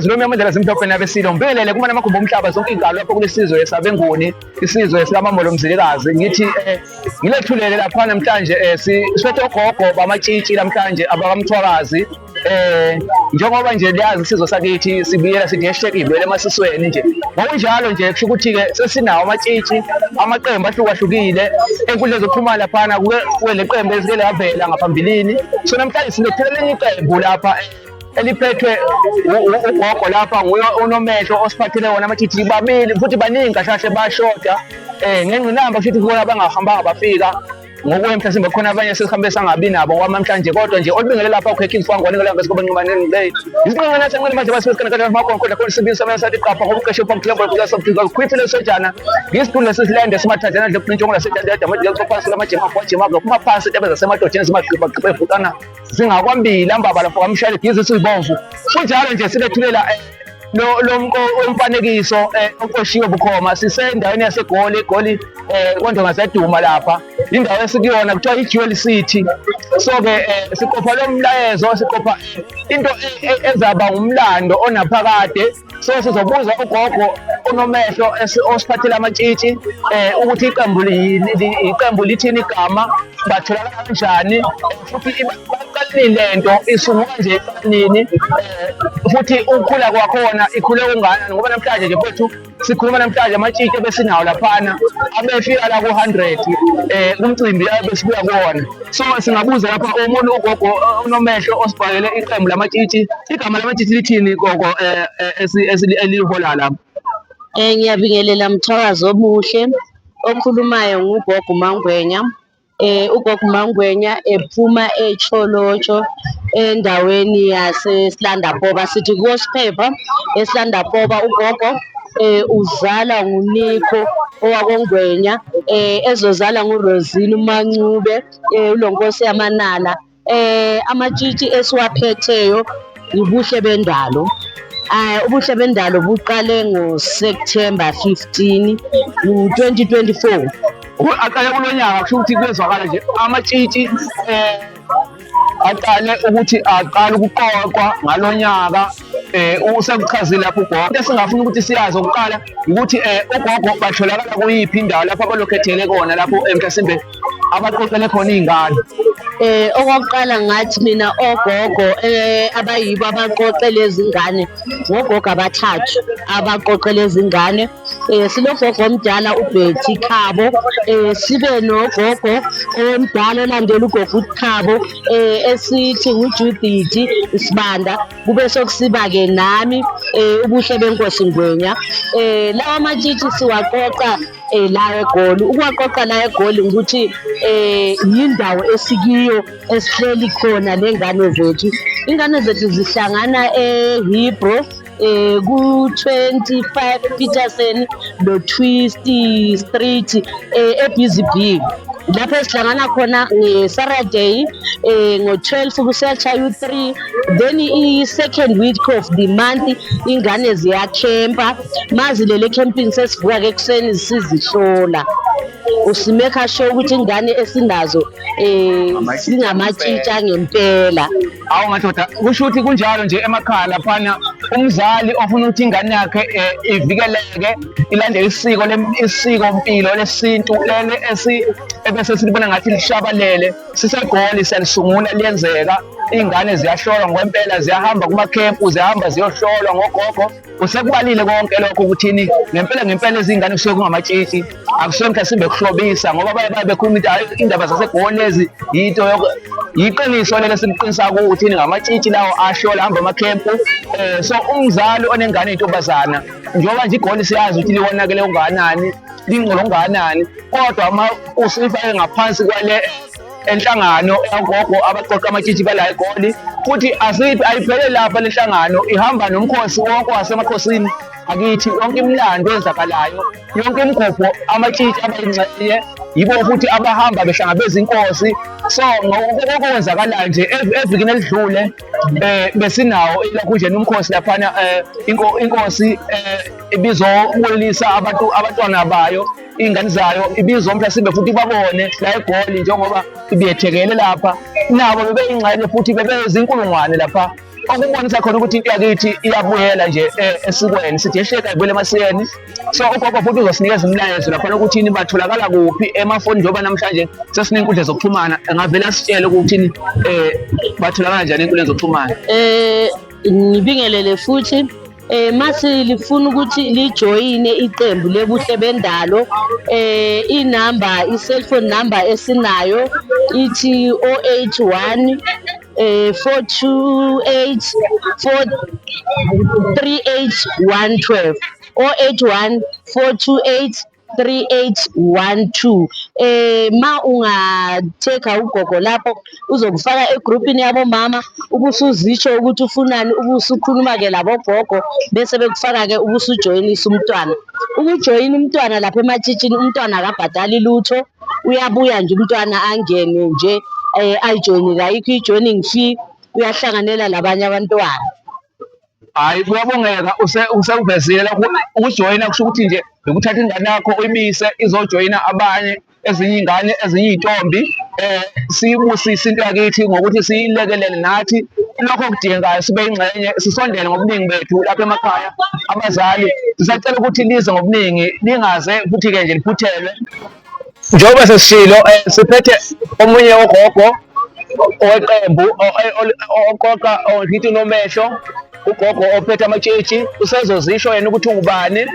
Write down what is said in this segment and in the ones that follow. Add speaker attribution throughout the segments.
Speaker 1: Zilomya amandlela zimhlophe nabesilo ngibingelele kumana amagumbi omhlaba zonke iy'ngalo lapho kulesizwe sabenguni isizwe sikamamolo Mzilikazi. Ngithi ngilethulele lapha namhlanje siphethe ogogo bamatshitshi namhlanje abakamthwakazi. Njengoba nje liyazi isizwe sakithi sibuyela sithi hashtag ibuyele emasisweni nje. Ngokunjalo nje kusho ukuthi-ke sesinawo amatshitshi amaqembu ahlukahlukile enkundleni zokuxhumana laphana kuke kwele qembu esike lavela ngaphambilini. So namhlanje silethule elinye iqembu lapha eliphethwe ugogo lapha nguye unomehlo osiphathele wona amatshitshi babili futhi baningi kahle kahle bashoda ngengqinamba kusho ukuthi kukhona abangahambanga bafika ngokuye mhlasimbe khona abanye sesihambe sangabi nabo kwamamhlanje kodwa nje olubingele lapha ukhekhe imfangwane ngelanga sikoba nqimaneni le isinqana senqane manje basibesikana kanti makhona kodwa khona sibili samana sathi qapha ngoba uqeshe phambi kulembo kuza sabudika khwifile sojana ngisitulo sesilende simathanjana nje kunintsho lasedada manje ngaphansi lamajema kwajema ngaphuma phansi intebe zasemadodeni zimagqiba gqiba evukana zingakwambili ambaba lapho kamshayeli gizi sibomvu kunjalo nje silethulela lo umfanekiso oqoshiwe bukhoma sisendaweni yaseGoli eGoli kwaNdonga ziyaduma lapha indawo esikuyona kuthiwa i-Jewel City. So-ke siqopha lo mlayezo, siqopha into ezaba ngumlando onaphakade. So sizobuza ugogo onomehlo osiphathele amatshitshi ukuthi iqembu iqembu lithini igama, batholakala kanjani futhi baqale nini lento, isungulwa nje iqale nini, futhi ukukhula kwakhona ikhule kungakanani, ngoba namhlanje nje mfethu sikhuluma namhlanje amatshitshi ebesinawo laphana abefika la ku-100 kumcimbi ebesibuya kuwona. So singabuza lapha omunye ugogo unomehlo osibhalele iqembu lamatshitshi, igama lamatshitshi lithini gogo elihola lapha?
Speaker 2: Ngiyabingelela mthwakazi omuhle, okhulumayo ngugogo uMangwenya. Ugogo uMangwenya ephuma eTsholotsho endaweni yaseSilandapoba, sithi koSiphepha eSilandapoba. Ugogo uzalwa nguNikho owakoNgwenya, ezozalwa nguRosina uMancube, uLonkosi yaManala. Amatshitshi esiwaphetheyo ubuhle bendalo. Ubuhle bendalo buqale ngo-September 15 ngo-2024.
Speaker 1: Aqale kulo nyaka, kusho ukuthi kuyezwakala nje amatshitshi aqale ukuthi aqale ukuqoqwa ngalo nyaka. Usekuchazile lapho ugogo. Into esingafuna ukuthi siyazi okokuqala ukuthi ugogo batholakala kuyiphi indawo lapho abalokhethele khona lapho mhlasimbe abaqoqele khona iy'ngane.
Speaker 2: Okokuqala ngathi mina ogogo abayibo abaqoqe lezi ngane, ngogogo abathathu abaqoqe lezi ngane. Silogogo omdala uBetty Khabo, sibe nogogo omdala olandela ugogo uKhabo, esithi nguJudith Sibanda, kube sokusiba-ke nami ubuhle benkosi Ngwenya. Lawa matshitshi siwaqoqa la eGoli. Ukuwaqoqa la eGoli ukuthi yindawo esikiyo esihleli khona ney'ngane zethu. Iy'ngane zethu zihlangana eHebro ku-25 Peterson no-Twist Street e-Busy Bee, lapho esihlangana khona nge-Saturday ngo-12 kuseyashaya u-3. Then i-second week of the month ingane ziyakhempa. Mazilele ekhempini sesivuka-ke ekuseni sizihlola, usimekha sure ukuthi ingane esinazo singamatshitshi angempela.
Speaker 1: Awu madoda, kusho ukuthi kunjalo nje emakhaya laphana umzali ofuna ukuthi ingane yakhe ivikeleke ilandele isiko isiko-mpilo lesintu lele ebese silibona ngathi lishabalele, siseGoli siyalisungula liyenzeka. Iy'ngane ziyahlolwa ngokwempela, ziyahamba kumakhempu, ziyahamba ziyohlolwa ngogogo. Usekubalile konke lokho ukuthini ngempela ngempela izingane kusuke kungamatshitshi, akusuke mhlasimbe kuhlobisa, ngoba baye baye bekhuluma ukuthi hayi indaba zaseGoli lezi yinto yiqiniso lelo esiliqinisa ukuthi ngamatshitshi lawo ahlola ahamba amakhempu. So umzali onengane eyintombazana, njengoba nje iGoli siyazi ukuthi liwonakele kungakanani, lingcolo kungakanani, kodwa uma usuyifake ngaphansi kwale enhlangano yagogo abaqoqa amatshitshi bala eGoli, futhi ayipheleli lapha le nhlangano, ihamba nomkhosi wonke wasemakhosini akithi, yonke imilando eyenzakalayo, yonke imigubho amatshitshi abayingxenye yibo futhi abahamba behlangabeza inkosi. So ngokwenzakalayo nje evikini elidlule besinawo ilokhu nje umkhosi laphana, inkosi ibizobulisa abantu abantwana bayo, iy'ngane zayo ibizwa mhlasimbe futhi babone la eGoli njengoba ibiyethekele lapha, nabo bebeyingxenye futhi bebezinkulungwane lapha. Okubonisa khona ukuthi into yakithi iyabuyela nje esikweni, sithi yesheka ibuyele emasikweni. So ugogo futhi uzosinikeza umlayezo laphana ukuthi ini batholakala kuphi emafoni, njengoba namhlanje sesiney'nkundla zokuxhumana, engavele asitshele ukuthi batholakala kanjani ey'nkundleni zokuxhumana.
Speaker 2: Ngibingelele futhi masi lifuna ukuthi lijoyine iqembu lebuhle bendalo, inamba, i-cellphone number esinayo ithi 081 428 438 112, 081 428 3812. Ma ungathekha ugogo lapho uzokufaka egrupini yabomama, ubusuzisho ukuthi ufunani, ubusukhuluma-ke labogogo bese bekufaka-ke, ubusujoyinisa umntwana. Ukujoyina umntwana lapha ematshitshini, umntwana akabhadali lutho, uyabuya nje umntwana angene nje ayijoyinile, ayikho i-joining fee, uyahlanganela labanye abantwana.
Speaker 1: Hhayi, kuyabongeka, usekuvezile lokho ukujoyina kusho ukuthi nje ukuthatha ingane yakho uyimise izojoyina abanye, ezinye iy'ngane, ezinye iy'ntombi. Siyibusise into yakithi ngokuthi siyilekelele nathi lokho okudingekayo, sibe yingxenye, sisondele ngobuningi bethu lapha emakhaya. Abazali sisacela ukuthi lize ngobuningi, lingaze futhi-ke nje liphuthelwe. Njengoba sesishilo, siphethe omunye wogogo oweqembu oqoqa, ngithi uNomehlo, ugogo ophethe amatshitshi, usezozisho yena ukuthi ungubani,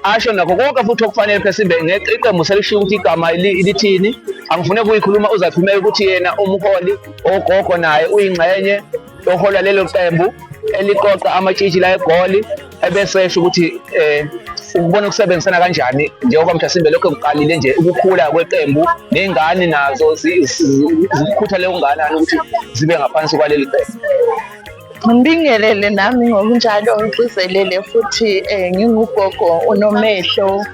Speaker 1: asho nakho konke futhi okufanele. Mhlasimbe iqembu selishiwo ukuthi igama lithini, angifune kuyikhuluma, uzaphumela ukuthi yena umholi ogogo naye uyingxenye ohola lelo qembu eliqoqa amatshitshi la eGoli, ebese esho ukuthi ukubona ukusebenzisana kanjani njengoba mhlasimbe lokho kuqalile nje ukukhula kweqembu, ney'ngane nazo zikhuthale okungakanani ukuthi zibe ngaphansi kwaleli qembu.
Speaker 3: Ngibingelele nami ngokunjalo, ngigcizelele futhi ngingugogo uNomehlo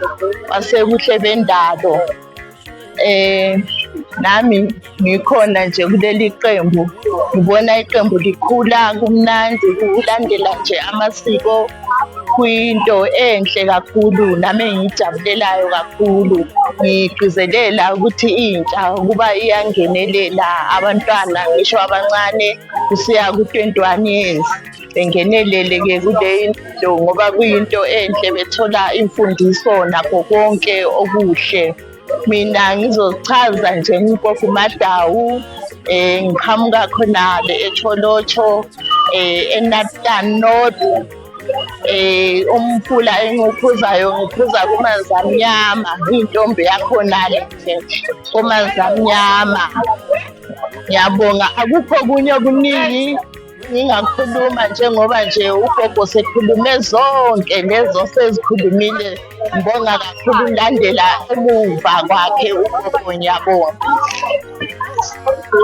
Speaker 3: waseBuhle Bendalo. Nami ngikhona nje kuleli qembu, ngibona iqembu likhula, kumnandi ukulandela nje amasiko, kuyinto enhle kakhulu nami engiyijabulelayo kakhulu. Ngigcizelela ukuthi intsha ukuba iyangenelela, abantwana ngisho abancane kusiya ku-21 years bengenelele-ke kule nto ngoba kuyinto enhle, bethola imfundiso nakho konke okuhle. Mina ngizochaza nje, ngingugogo uMadawu, ngiqhamuka khona-ke eTsholotsho, eNathan North. Umfula engiwuphuzayo, ngiphuza kumanzi amnyama, ngiyintombi yakhona-ke nje kumanzi amnyama. Ngiyabonga, akukho okunye okuningi ngingakhuluma njengoba nje ugogo sekhulume zonke lezo sezikhulumile. Ngibonga kakhulu, ngilandela emuva kwakhe ugogo, ngiyabonga.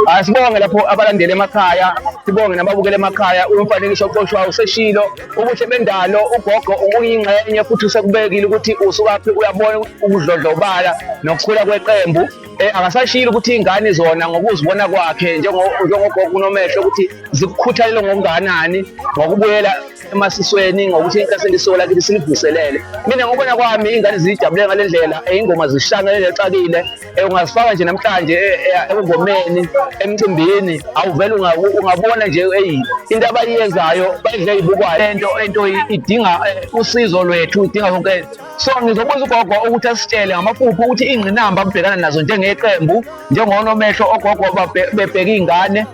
Speaker 1: Asibonge lapho abalandeli emakhaya, sibonge nababukela emakhaya. Umfanekiso oqoshwayo useshilo ubuhle bendalo, ugogo uyingxenye futhi usekubekile ukuthi usukaphi, uyabona ukudlondlobala nokukhula kweqembu. Akasashilo ukuthi iy'ngane zona ngokuzibona kwakhe njengogogo uNomehlo ukuthi zikukhuthalele ngokungakanani ngokubuyela emasisweni, ngokuthi inkasini isiko lakithi silivuselele. Mina ngokubona kwami iy'ngane zijabule ngale ndlela, iy'ngoma zishaya ngale ndlela exakile. Ungazifaka nje namhlanje engomeni, emcimbini, awuvele ungabona nje eyi into abayenzayo bayidle ey'bukwayo. Lento into idinga usizo lwethu, idinga konke. So ngizobuza ugogo ukuthi asitshele ngamafuphi ukuthi iy'ngqinamba ababhekana nazo njengeqembu, njengoNomehlo, ogogo bebheka iy'ngane,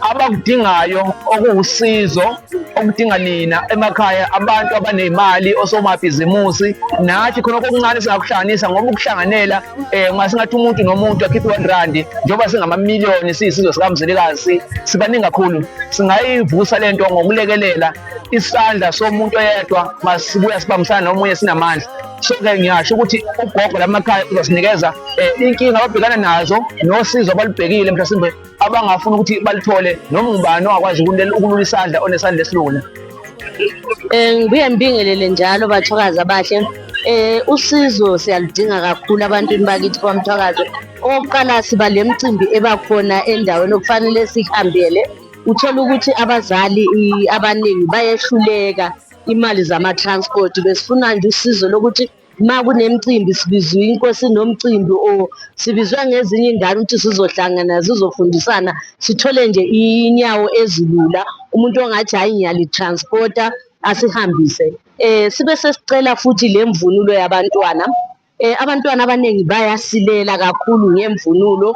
Speaker 1: abakudingayo okuwusizo, okudinga nina emakhaya, abantu abaney'mali, osomabhizimusi, nathi khona okuncane singakuhlanganisa, ngoba ukuhlanganela ungasingathi umuntu nomuntu akhiphe 1 rand, njengoba singamamiliyoni siyisizwe sikaMzilikazi, sibaningi kakhulu, singayivusa lento ngokulekelela. Isandla somuntu oyedwa masibuya sibambisana nomunye sinamandla. So-ke ngiyasho ukuthi ugogo lamakhaya uzosinikeza inkinga ababhekana nazo nosizo abalubhekile, mhlasimbe abangafuna ukuthi balithole, noma ngubani ongakwazi ukulula isandla, onesandla esilula.
Speaker 2: Ngibuye ngibingelele njalo bathokazi abahle. Usizo siyaludinga kakhulu abantwini bakithi kwaMthwakazi. Okokuqala, siba le mcimbi ebakhona endaweni okufanele sihambele. Uthola ukuthi abazali abaningi bayehluleka imali zama-transport. Besifuna nje usizo lokuthi Ma kunemicimbi sibizwa inkosi nomcimbi or sibizwa ngezinye iy'ngane ukuthi sizohlangana zizofundisana, sithole nje inyawo ezilula, umuntu ongathi hhayi ngiyalitransporta asihambise. Sibe sesicela futhi le mvunulo yabantwana. Abantwana abaningi bayasilela kakhulu ngemvunulo.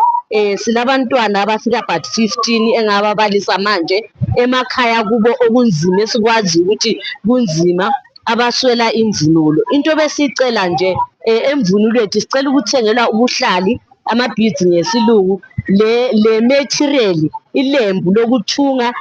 Speaker 2: Silabantwana abafika about 15 engababalisa manje emakhaya kubo okunzima esikwazi ukuthi kunzima abaswela imvunulo. Into ebesiyicela nje emvunulo yethu sicela ukuthengelwa ubuhlali ama-beads ngesilungu le le material ilembu lokuthunga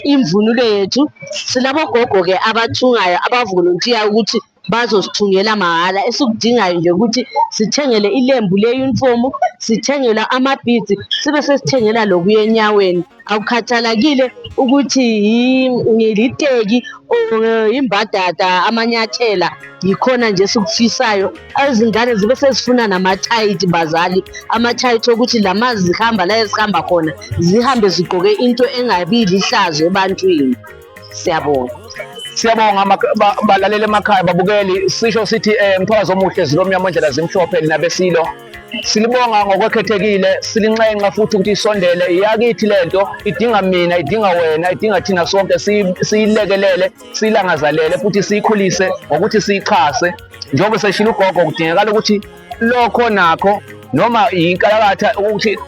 Speaker 2: imvunulo yethu. Silabogogo-ke abathungayo abavolontiya ukuthi bazosithungela mahhala. Esikudingayo nje ukuthi sithengele ilembu le-uniform, sithengele ama-beads, sibe sesithengela lokuya enyaweni. Akukhathalakile ukuthi liteki or imbadada, amanyathela, yikhona nje esikufisayo. Izingane zibe sezifuna namathayithi bazali, amathayithi okuthi lama zihamba la ezihamba khona zihambe zigqoke into engabi lihlazo ebantwini. Siyabonga.
Speaker 1: Siyabonga balaleli emakhaya babukeli sisho sithi mthwakazi omuhle zilomnyama ondlela zimhlophe nina besilo silibonga ngokwekhethekile silinxenxa futhi ukuthi isondele iyakithi lento idinga mina idinga wena idinga thina sonke siyilekelele siyilangazelele futhi siyikhulise ngokuthi siyixhase njengoba seshilo ugogo kudingekala ukuthi lokho nakho noma yinkalakatha ukuthi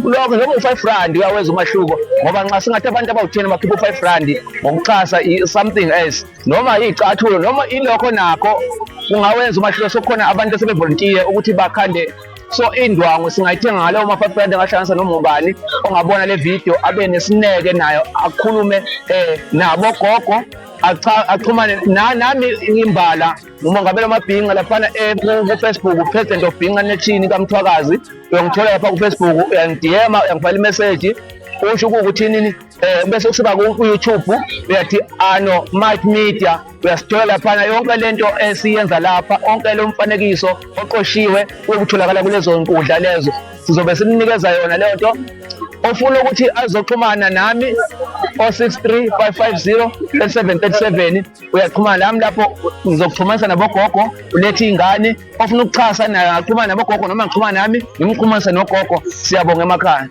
Speaker 1: lokho noma u-five rand uyawenza umahluko ngoba nxa singathi abantu abawu-10 bakhipha u-five rand ngokuxhasa something else noma iy'cathulo noma ilokho nakho kungawenza umahluko. Sokukhona abantu asebevolontiye ukuthi bakhande so indwangu singayithenga ngaleyo ma-five rand angahlanganisa noma ubani ongabona le video abe nesineke nayo akhulume nabo gogo axhumane nami ngimbala ngumongameli wamabhinca laphana ku-Facebook, president of Bhinca Nation kaMthwakazi. Uyangithola lapha ku-Facebook, uyangi-DM, uyangifakela imeseji usho ukuthi nini bese kusiba ku-YouTube uyathi ano Mike Media uyasithola laphana yonke lento esiyenza lapha, onke lo mfanekiso oqoshiwe uyokutholakala kulezo nkundla lezo, sizobe simnikeza yona leyo nto. Ofuna ukuthi azoxhumana nami o-63 550 3737 uyaxhumana nami lapho, ngizokuxhumanisa nabogogo, ulethe iy'ngane. Ofuna ukuxhasa naye angaxhumana nabogogo noma ngixhumana nami ngimxhumanise nogogo. Siyabonga emakhaya.